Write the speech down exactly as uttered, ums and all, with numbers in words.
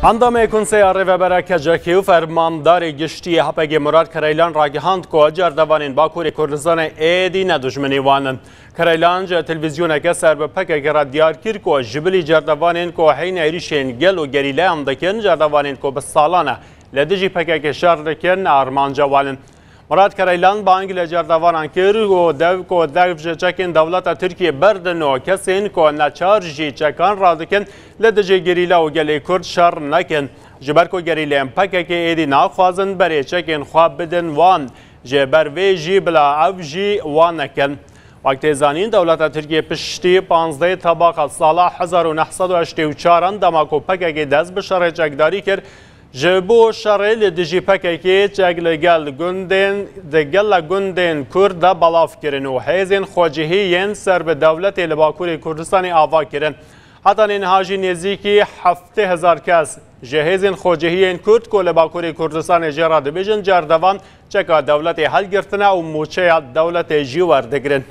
Endamê Konseya Rêvebere K C K û Fermandarê Giştî yê H P G Murat Kereylan ragihand ku cerdevanên Bakurê Kurdistanê êdî ne dijminê wan in. Kereylan ji televîzyoneke ser bi P K K re diyar kir ku ji bilî cerdevanên ku heyne êrîşên gel û gerîleyan dikin, cerdevanên ku bi salan e li dijî P K K şer dikin, armanca wan in. Murat Kereylan bang li cerdevanan kir û dev ku dev ji çekên dewleta Tirkiyê berdin û kesên ku neçar jî çekan radikin li dijî gerîla û gelê Kurd şer nekin. Ji ber ku gerîleyên P K K êdî naxwazin berê çekên xwe bidin wan, ji ber vê jî bila ev jî wan nekin. Wek tê zanîn, dewleta Tirkiyê piştî panzdehê Tebaxa sala hezar û neh sed û heştê û çaran dema ku P K K dest bi şerê çekdarî kir, ji bo şerê li dijî P K K çek li gel gundên, di gela gundên Kurd de belav kirin û hêzên xwecihî yên ser bi dewletê li Bakurê Kurdistanê ava kirin. Heta niha jî nêzîkî heftê hezar kes ji hêzên xwecihiyên Kurd ku li Bakurê Kurdistanê jê re dibêjin cerdevan, çeka dewletê helgirtine û mûçeya dewletê jî werdigirin.